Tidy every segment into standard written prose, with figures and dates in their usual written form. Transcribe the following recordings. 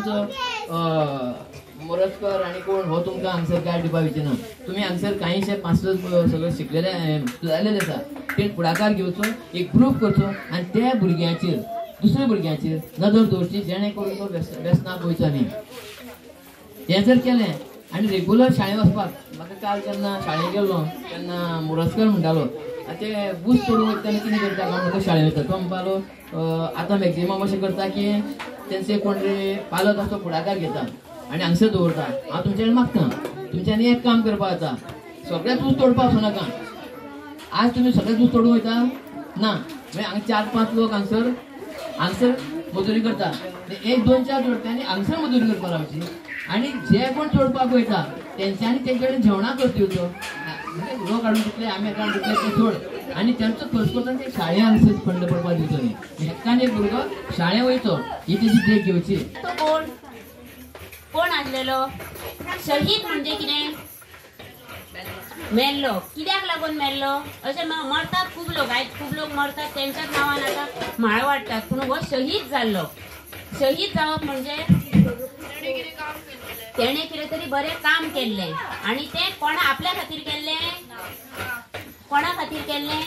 आमचो मोरजकर आनी कोण हो तुमकां हांगसर गायड दिवपा वयचे ना. तुमी हांगसर कांयशे 5 सगळे शिकलेले जालेले आसा, ते फुडाकार घेवचो, एक ग्रूप करचो आनी त्या भुरग्यांचेर दुसऱ्या भुरग्यांचेर नदर दवरची, जेणे करून तो व्यसनाक वयचो न्ही. हें जर केलें आनी रेगुलर शाळेंत वचपाक, म्हाका काल जेन्ना शाळेंत गेल्लो तेन्ना मोरजकर म्हणटालो ते बूस तोडूंक वयता तेन्ना कितें करता काय म्हणटा, शाळेंत वयता. तो म्हणपालो आतां मॅक्झिमम अशें करता की तेंचे कोण तरी पालक आसतो फुडाकार घेता आनी हांगसर दवरता. हांव तुमचे कडेन मागता, तुमच्यांनी एक काम करपाक जाता, सगळेच ऊस तोडपाक वचूं नाका. आज तुमी सगळेच ऊस तोडूंक वयता ना, म्हणजे हांगा 4-5 लोक हांगसर हांगसर मजुरी करता, 1 2 4 जोडप्यांनी हांगसर मजुरी करपाक रावची आनी जे कोण तोडपाक वयता तेंच्यांनी तेंचे कडेन जेवणां करची वचो, म्हणजे लोक हाडून दितले आमी हाडून दितले ते सोड, आनी तेंचो खर्च करतना ते शाळे हांगसर फंड पडपाक दिवचो न्ही. हक्कान एक भुरगो शाळे वयचो ही तेजी देख घेवची. तो कोण कोण आसलेलो शहीद म्हणजे कितें? मेल्लो. कित्याक लागून मेल्लो? अशें मरतात खूब लोक, आयज खूब लोक मरतात तेंच्याच नांवान आतां म्हाळ वाडटात, पूण हो शहीद जाल्लो. शहीद जावप म्हणजे तेणें कितें तरी बरें काम केल्लें आनी तें कोणा आपल्या खातीर केल्लें, कोणा खातीर केल्लें?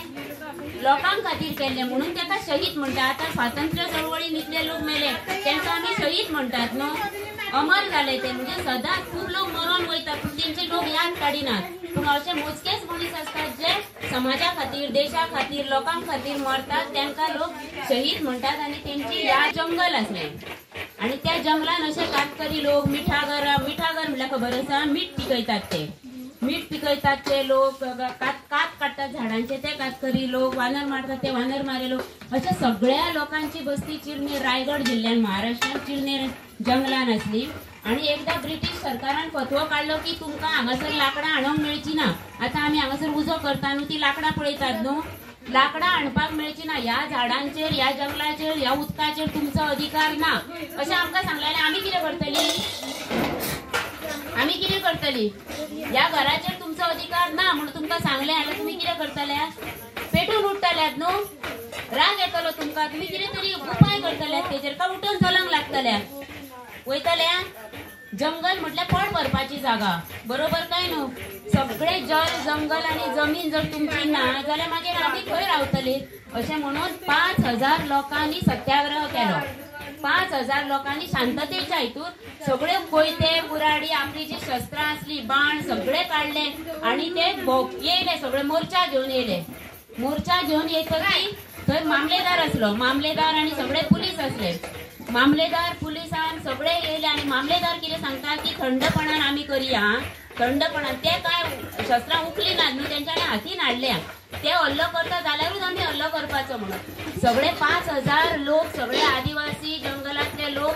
लोकां खातीर केल्लें, म्हणून ताका शहीद म्हणटा. आतां स्वातंत्र्य चळवळीन इतले लोक मेले तेंकां आमी शहीद म्हणटात न्हू, अमर जाले ते. म्हणजे सदांच खूब लोक मरोन वयतात पूण तेंचे लोक याद काडिनात, पूण अशे मोजकेच मनीस आसतात जे समाजा खातीर, देशा खातीर, लोकां खातीर मरतात, तेंकां लोक शहीद म्हणटात. आनी तेंची याद जंगल आसलें आनी त्या जंगलान अशे कातकरी लोक मिठागर, मिठागर म्हळ्यार खबर आसा, मीठ पिकयतात ते, मीठ पिकयतात ते लोक, कात काडटात झाडांचे ते कातकरी लोक, वानर मारतात ते वानर मारे लोक, अशा सगळ्या लोकांची बस्ती चिरनेर, रायगड जिल्ल्यान, महाराष्ट्रान चिरनेर जंगलान आसली. आनी एकदां ब्रिटीश सरकारान फतवो काडलो की तुमकां हांगासर लांकडां हाडूंक मेळची ना, आतां आमी हांगासर उजो करता न्हू, ती लांकडां पळयतात न्हू, लांकडां हाडपाक मेळची ना, ह्या झाडांचेर, ह्या जंगलाचेर, ह्या उदकाचेर तुमचो अधिकार ना अशें आमकां सांगलें. आमी कितें करतली? आमी कितें करतली? ह्या घराचेर तुमचो अधिकार ना म्हणून तुमकां सांगलें जाल्यार तुमी कितें करतले? पेटून उठ्ठल्यात न्हू, राग येतलो तुमकां, तुमी कितें तरी उपाय करतल्यात तेजेर, काय उठून चलंक लागतल्या वयतल्या? जंगल म्हटल्यार पोट भरपाची जागा, बरोबर काय न्हू? सगळे जल, जंगल आनी जमीन जर तुमची ना जाल्यार मागीर आमी खंय रावतली? अशें म्हणून 5000 लोकांनी सत्याग्रह केलो. 5000 लोकांनी शांततेच्या हितून सगळे कोयते, कुराडी, आपली जी शस्त्रां आसली, बाण सगळे काडले आनी ते येयले, सगळे मोर्चा घेवन येयले. मोर्चा घेवन येतकीर थंय मामलेदार आसलो, मामलेदार आनी सगळे पुलीस आसले. मामलेदार पुलिसान सगळे येयले आनी मामलेदार कितें सांगता की थंडपणान आमी करया, थंडपणान. ते काय शस्त्रां उखली नात न्हू, तेंच्यांनी हातीन हाडल्या, ते हल्लो करता जाल्यारूच आमी हल्लो करपाचो म्हणून. सगळे 5000 लोक, सगळे आदिवासी जंगलांतले लोक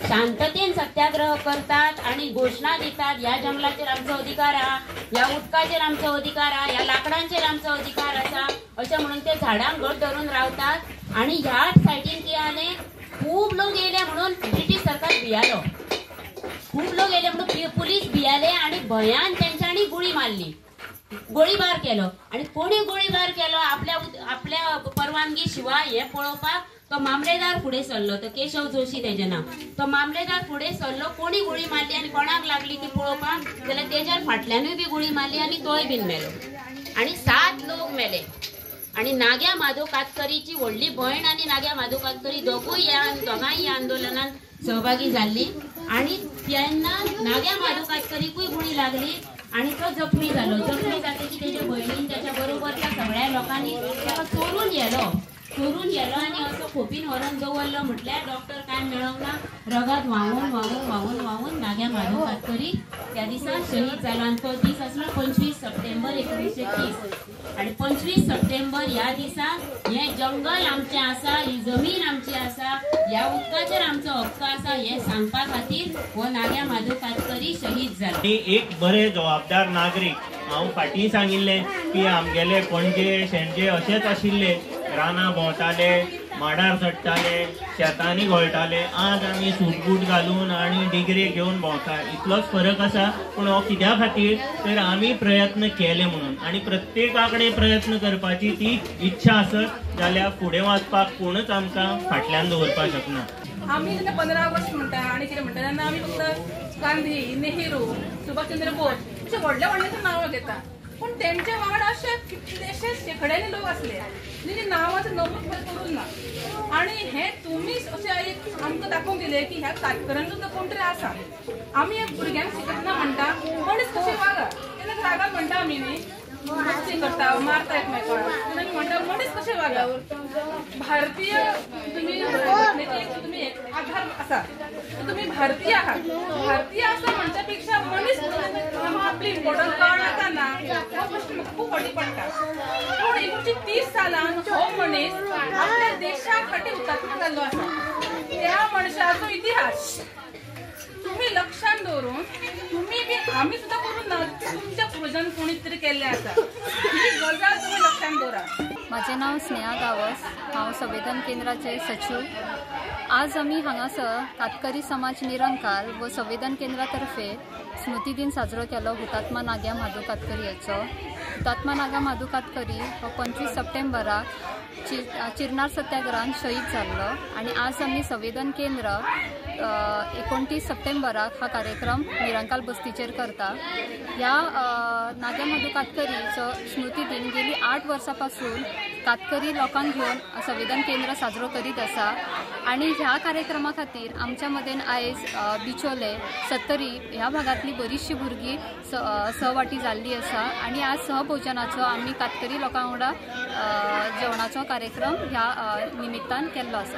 शांततेन सत्याग्रह करतात आनी घोशणा दितात, ह्या जंगलाचेर आमचो अधिकार आहा, ह्या उदकाचेर आमचो अधिकार आहा, ह्या लांकडांचेर आमचो अधिकार आसा, अशें म्हणून ते झाडांक घट धरून रावतात. आनी ह्या सायडीन कितें जालें, खूब लोक येयले म्हणून ब्रिटीश सरकार भियालो, खूब लोक येयले म्हणून पुलीस भियाले आनी भंयान तेंच्यांनी गुळी मारली, गोळीबार केलो. आनी कोणी गोळीबार केलो आपल्या आपल्या परवानगी शिवाय हें पळोवपाक तो मामलेदार फुडें सरलो, तो केशव जोशी तेजें नांव. तो मामलेदार फुडें सरलो, कोणी गुळी मारली आनी कोणाक लागली ती पळोवपाक जाल्यार तेज्या फाटल्यानूय बी गुळी मारली आनी तोय बीन मेलो आनी 7 लोक मेले. आनी नाग्या माधव कातकरीची व्हडली भयण आनी नाग्या माधव कातकरी दोगूय ह्या दोगांय ह्या आंदोलनान सहभागी जाल्ली. आनी तेन्ना नाग्या माधव कातकरीकूय गुळी लागली आनी तो जखमी जालो. जखमी जातकीर तेजे भयणीन तेच्या बरोबरच्या सगळ्या लोकांनी ताका चोरून व्हेलो, चोरून व्हेलो आनी असो खोपीन व्हरून दवरलो. म्हटल्यार डॉक्टर काय मेळोंक ना, रगत व्हांवून व्हांवून व्हांवून व्हांवून नाग्या माधव कातकरी त्या दिसा शहीद जालो. आनी तो दीस आसलो 25 सप्टेंबर 1930. आनी 25 सप्टेंबर ह्या दिसा हें जंगल आमचें आसा, ही जमीन आमची आसा, ह्या उदकाचेर आमचो हक्क आसा हें सांगपा खातीर हो नाग्या माधव कातकरी शहीद जालो. एक बरे जबाबदार नागरीक, हांव फाटीं सांगिल्लें की आमगेले पणजे शेणजे अशेंच आशिल्ले, रानां भोंवताले, माडार चडटाले, शेतांनी घोळटाले. आज आमी सूट बूट घालून आनी डिग्री घेवन भोंवता, इतलोच फरक आसा. पूण हो कित्या खातीर तर आमी प्रयत्न केले म्हणून. आनी प्रत्येका कडेन प्रयत्न करपाची ती इच्छा आसत जाल्यार फुडें वचपाक कोणूच आमकां फाटल्यान दवरपाक शकना. आमी जेन्ना 15 ऑगस्ट म्हणटा आनी कितें म्हणटा तेन्ना आमी फक्त गांधी, नेहरू, सुभाषचंद्र बोस अशे व्हडल्या व्हडल्याचीं नांवां घेता, पूण तेंच्या वांगडा अशे कितलेशे शेंकड्यांनी लोक आसले जेणी नांवाचो नमूद खंय करूंक ना. आनी हें तुमी अशें एक आमकां दाखोवन दिलें की ह्या कातकऱ्यांचो सुद्दां कोण तरी आसा. आमी भुरग्यांक शिकयतना म्हणटा मनीस कशें वागा, तेन्ना रागान म्हणटा आमी न्ही, मस्ती करता, मारता एकमेकाक, तेन्ना आमी म्हणटा मनीस कशें वागा. भारतीय तुमी घटनेचे एक तुमी आधार आसा, तुमी भारतीय आहात, भारतीय आसा म्हणच्या पेक्षा मनीस म्हणून आपली इम्पॉर्टन्स कळना ना, हो प्रश्न म्हाका खूब फावटी पडटा. पूण 1930 सालान हो मनीस आपल्या देशा खातीर हुतात्मा जाल्लो आसा. त्या मनशाचो इतिहास तुम्ही लक्षात दवरून तुम्ही बी आमी सुद्दां करूंक ना, तुमच्या पुर्वजान कोणी तरी केल्लें आसा, ही गजाल तुमी लक्षात दवरा. म्हाजें नांव स्नेहा गांवस, हांव संवेदन केंद्राचे सचीव. आज आमी हांगासर कातकरी समाज निरंकाल व संवेदन केंद्रा तर्फे स्मृती दिन साजरो केलो हुतात्मा नाग्या म्हादू कातकरी हाचो. हुतात्मा नाग्या म्हादू कातकरी हो 25 सप्टेंबराक चिरनार सत्याग्रहान शहीद जाल्लो आनी आज आमी संवेदन केंद्र 29 सप्टेंबराक हा कार्यक्रम निरंकाल बस्तीचेर करता. ह्या नाग्या म्हादू कातकरीचो स्मृती दिन गेली 8 वर्सां पासून कातकरी लोकांक घेवन संवेदन केंद्र साजरो करीत आसा आनी ह्या कार्यक्रमा खातीर आमच्या मदेन आयज बिचोले, सत्तरी ह्या भागांतली बरीचशी भुरगीं सहवाटी जाल्ली आसा आनी आज सहभोजनाचो आमी कातकरी लोकां वांगडा जेवणाचो कार्यक्रम ह्या निमित्तान केल्लो आसा.